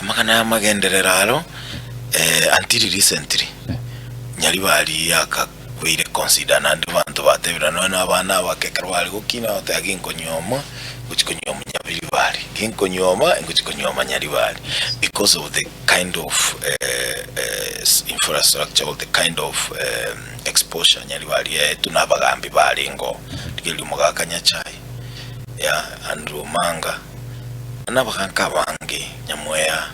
Amang'ana y'amagenderero aro eh, until recently Nyaribari yakabeire consider naende abanto batebire nonya na abana abake ekero bare gokina bagoteba ginkonyuoma ngochi konyuoma Nyaribari, ginkonyuoma ngochi konyuoma Nyaribari because of the kind of infrastructure or the kind of exposure Nyaribari yaetwe na abagambi barenge oo. Rigereria omogaka Nyachae, yeah, Andrew Omanga, na abaganka abange, Nyamweya,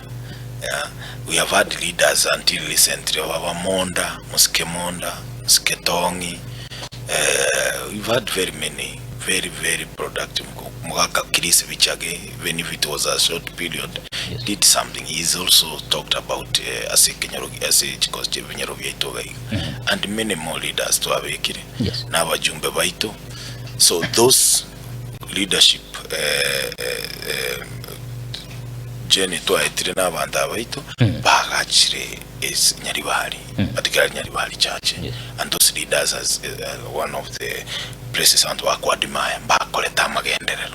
yeah, we have had leaders until recently, baba Monda, Mosike Monda, Mosike Tong'i, we've had very many very very productive Mogaka Chris Bichage, even if it was a short period, Yes. did something. He's also talked about uh, ase ekenyoro ase chikosi chia ebinyoro biaito iga iga and many more leaders twabekire Yes. na abajumbe baito so those leadership eh, eh, eh, journey twaetire na abanto abaito bagachire is Nyaribari particularly Nyaribari church Yes. and those leaders as uh, one of the places abanto bakwadimaya mbakorete amagenderero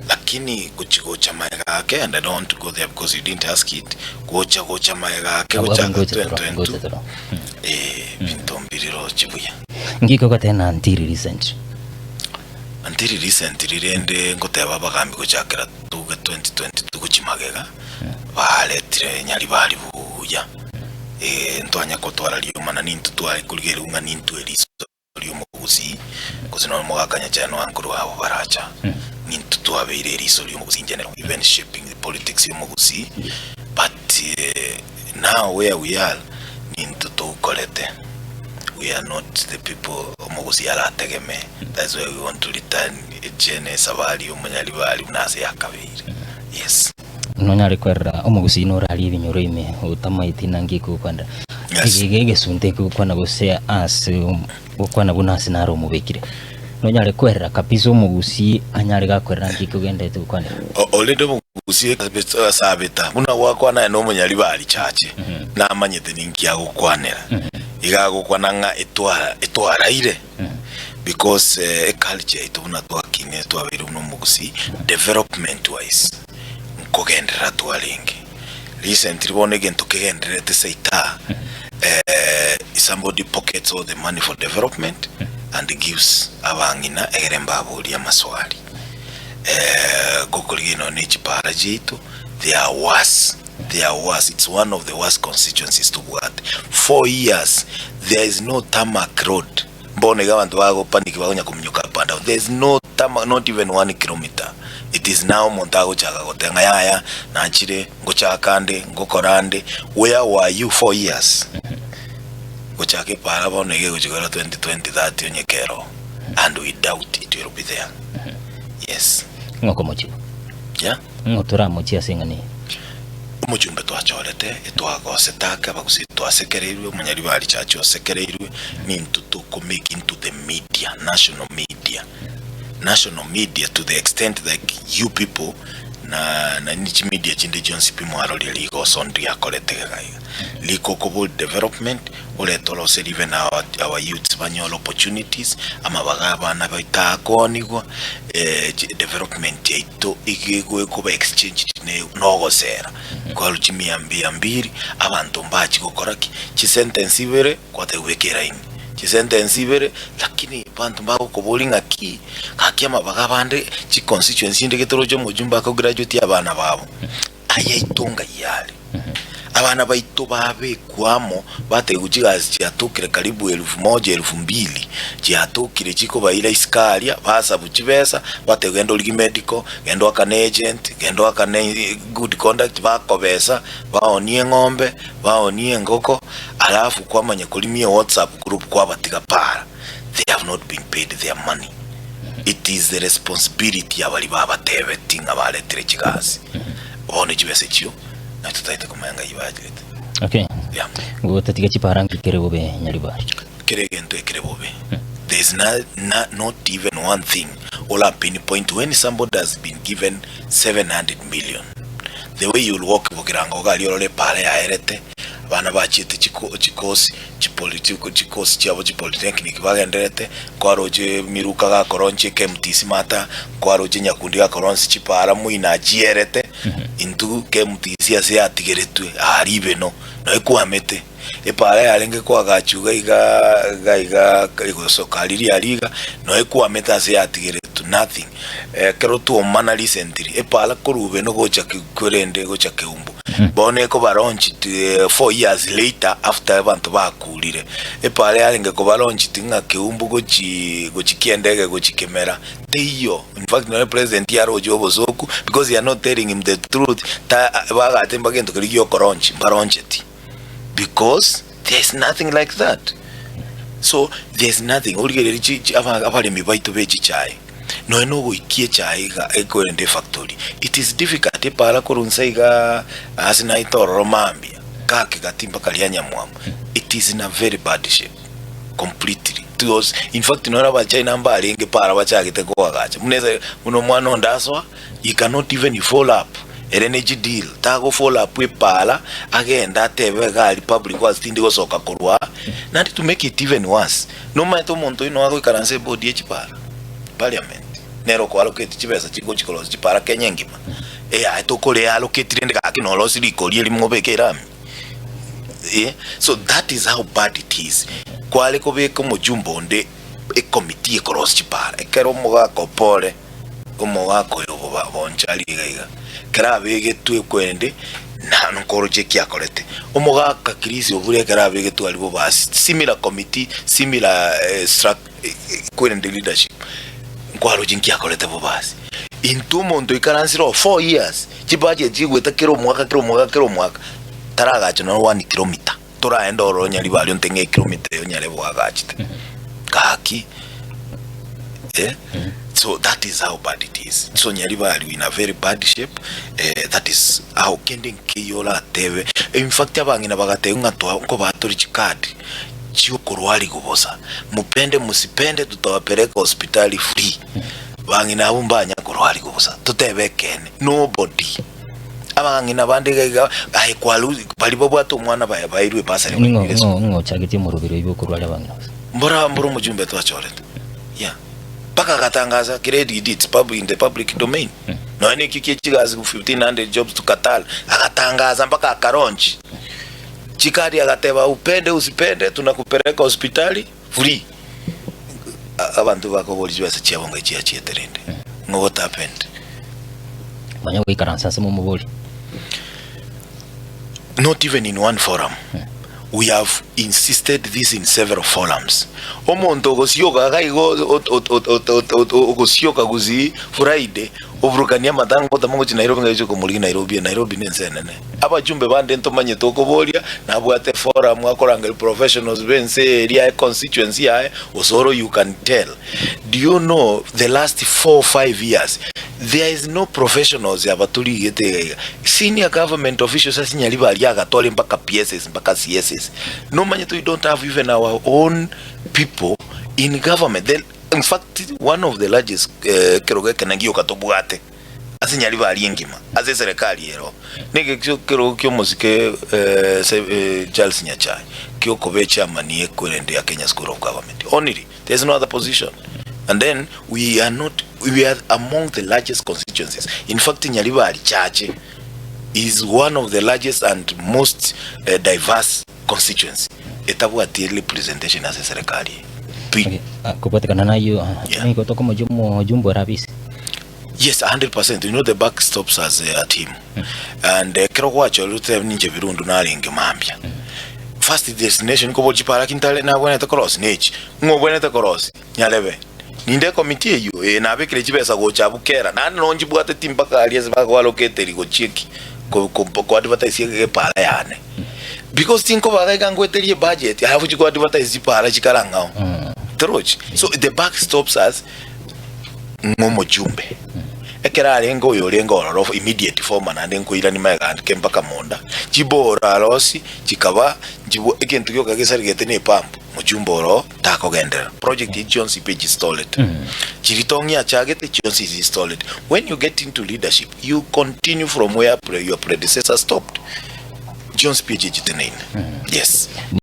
lakini gochi gocha maega ake and I don't want to go there because you didn't ask it gocha gocha maega ake Abwo gochaka ngocha toro, 2022 ngocha toro. eh binto mbiriro chibuya Ngiko gotena until recent. Until recently rende ngoteba abagambi gochakera tuge 2022 gochia magega baretire Nyaribari buya eh, ntwanya kotwara rioma na nintwe tware korigereria ng'a nintwe eriso ri'omogusii gose nonya omogaka Nyachae nonya nkorwa abo baracha nintwe twabeire eriso ri'omogusii in general even shaping the politics y'omogusii but eh, now where we are nintwe tokorete we are not the people omogusii arategeme that's why we want to return echene esabari y'omonyaribari buna ase yakabeire yes. Nonyare kwerora omogusii norarie ebinyoro ime otamaeti nang'e egokwanera. Yes. Iga egesunte egokwana gose ase gokwana buna ase naro omobekire. Nonyare kwerora kabisa omogusii anyare gakwerora nki kogenderete gokwanera. Already omogusii asabeta buna gwakwana aye nomonyaribari chache namanyete ninki agokwanera. Iga agokwana ng'a etwara etwaraire because eculture yaito buna twakinire twabeire buna omogusii development wise nkogenderera twarenge. Recently bono egento kegendererete seita somebody pockets all the money for development and gives abang'ina egere mbaborie amaswali. Gokorigia nonya ne chipara chiaito they are worse, they are worse, it's one of the worst constituencies tobwate. 4 years there is no tarmac road Bono iga abanto bagopanic bakonya kominyoka up and down there is no tarmac not even one kilometer it is now omonto agochaka goteba ng'a yaya nachire ngochaka nde ngokora nde where were you 4 years gochaka epara bono iga egochi koera 2020 30 onye kero and we doubt it will be there yes. Ng'o okomochibu? Yeah. Ng'o toramochie ase eng'ana eye? Omochumbe twachorete, etwagosete ake abagusii twasekereirwe, omonyaribari church osekereirwe, nintwe toko make into the media, national media, national media to the extent like you people na naende chimedia chinde chionsi pi mwaroria rigoso ndiakorete iga iga. Riko okobori development, orete oroseri even our, our youths banyore opportunities, amabaga abana baito akoonigwa, development yaito iga egokoba exchanged ne nogosera, kwarwa chimia mbia mbiri, abanto mbachi gokora ki? Chisentence ibere kwateba beka eraini, chisentence ibere lakini abanto mbagokoboria ng'aki, gaki amabaga abande chiconstituency inde gete oroche omojumbe akograduate abana babo, ayaito ngai are. Abana baito babekwe amo, bategwe chigasi chiatokire karibu elfu moja elfu mbili, chiatokire chikobaira isiko aria, basabu chibesa, bategwe genda origie medical, genda oakane agent, genda oakane good conduct, bakobesa, baonie eng'ombe, baonie engoko, alafu kwamanya korimia ewhatsapp group kwabatiga para, they have not been paid their money. It is the responsibility ya baria babatebeti ng'a baretire chigasi. Bono chibesa echio naintwe totagete komanya ng'ai bachirete. Okay. Yeah. Gotatiga chipara nki kere bobe Nyaribari? Kera egento ekere bobe. There is na, na, not even one thing ora pinpoint when somebody has been given 700 million. The way you'll walk bogirango iga aria orore epara yaerete, abana bachiete chiko chikosi chipoli chiko chikosi chiabo chipolytechnic bagendererete, nkwaroche Miruka gakoronchia KMTC mata, nkwaroche Nyakundi gakoronsia chipara moino achierete. Intwe KMTC ase yatigeretwe aa ribeno noe kwamete epara yarenge koagachwa iga iga iga iga gosoka riria riga noe kwamete ase yatigeretwe nothing. Ekero twomana recently epara korwa ribeno gocha korende gocha Keumbu bono ekoba launched 4 years later after abanto bakurire. Epara yarenge koba launched ng'a Keumbu gochi gochi Kiendege gochi Kemera teiyo. In fact nonye president yaroche obosoku because you are not telling him the truth ta bagate mpaka gento keria gia okolaunch mbaroncheti because there is nothing like that. So there is nothing origereria chi chi aba abaremi baito be chichae nonye na ogoikia echae iga ekorenda efactory it is difficult epara korwa nse igaa ase naete ororo mambia gaki gati mpaka ria nyamwamu it is in a very bad shape completely it was in fact nonye abachina mbarenge para bachagete koagacha buna ese buna omwana onde asoa he cannot even follow up ere ne chideal tago follow up epara agende atebe iga aria public works tindi gosoka korwa aa naende to make it even worse nomanyete omonto oyio nonya agoikaransa eboard ye chipara parliament nere okoallocate chibesa chigochi korosia chipara Kenya engima eyaye tokoreallocate rende gaki norosie rikori erimo obeke erami eh, so that is how bad it is. Kware kobeka omojumbe onde ecommittee ekorosia chipara ekero omogaka opore omogaka oyo oboba bonchari iga iga ekero abegetwe kwende na nkoroche eki akorete. Omogaka Chris Obure ekero abegetwe aria bobasi similar committee similar eh, struc kwerende leadership nkwaroche nki akorete bobasi. Intwe omonto oikaransire oo 4 years chibudget chigoeta kera omwaka kera omwaka kera omwaka taragacha nonya 1 kilometer toraende ororo Nyaribari onte ng'a ekilomita eyo Nyarebe oagachete gaki eh, so that is how bad it is. So Nyaribari in a very bad shape eh, that is how kende nkeiyo oratebe. In fact abang'ina bagateba ng'a twa nkobaa tore chikadi chiokorwariwa bosa mupende musipende tutawapeleka hospitali free. Bang'ina abwo mbanya korwariwa bosa totebe ekeene nobody. Abang'ina bande iga iga aye kwaru baria babwate omwana baye bairwe ebasari Ning'o bairwe ng'o ng'o ochagetie omoroberi oyo bw'okorwaria abang'ina bosa? Mbora mbora omojumbe twachorete yeah mpaka agatangaza kera did it's public in the public domain nonya na ekio kia chigasi 1500 jobs to Qatar agatangaza mpaka akalaunch chikadi agateba upende usipende tunakupeleka hospitali free. Abanto bakoboria chibesa chiabo ngai chiachiete rende ng'o what happened? Manya goikaransa ase momobori. Not even in one forum. We have insisted this in several forums. Omonto ogosioka iga igo ogosioka gusii Friday oburukanie amatanga otama gochia Nairobi ng'a gochia komorigia Nairobi, Nairobi ne ense enene. Abachumbe bande ntomanyete okoboria, nabwate forum akorangeria professionals be ense eria aye constituency yaye, osoro you can tell. Do you know the last 4, 5 years there is no professionals aba torigete iga iga senior government officials ase Nyaribari agatware mpaka PSs mpaka CSs. Nomanyete we don't have even our own people in government. The, in fact one of the largest ekerogo ekene gioka tobwate ase Nyaribari engima ase eserekari ero nigo ekerogo kia omosike Charles Nyachae kiokoba echairman ye ya Kenya School of Government only. There is no other position. And then we are not we are among the largest constituencies. In fact, Nyaribari Chache is one of the largest and most diverse constituency. Etabwati representation ase serikali. Okay. Kobwatekana nayo nigo tokomochia omojumbe ore abisi. Yes, 100%. You know the buck stops as a team. And ekero gwachorire otebe ninche Birundu narenge mambia. First destination nkoboria chipara ki ntare nabwenerete korosia nechi. Ng'o obwenerete korosia? Nyarebe. Ninde ekomiti eyio? Ee, nabekire chibesa gocha abwo kera. Naende nonye nchibwateti mpaka aria ase bakoallocateri gochia ki? Ko ko advertise epara yane. Because tinkobaga iga ngoeterie ebudget alafu chiko advertise chipara chikare ang'ao. Torochi? So the buck stops us ng'a omojumbe. Ekero arenge oyo orenge ororo immediate former naende nkoirania magega ake mpaka monda, chiboro arosi chikaba nchibwa egento gioka gesarigete na epump, mojumbe oro takogenderera. Project echi chionsi pi installed. Chiri tong'i achagete chionsi is installed. When you get into leadership, you continue from where your predecessor stopped. Chionsi pi echi chiteneine. Yes.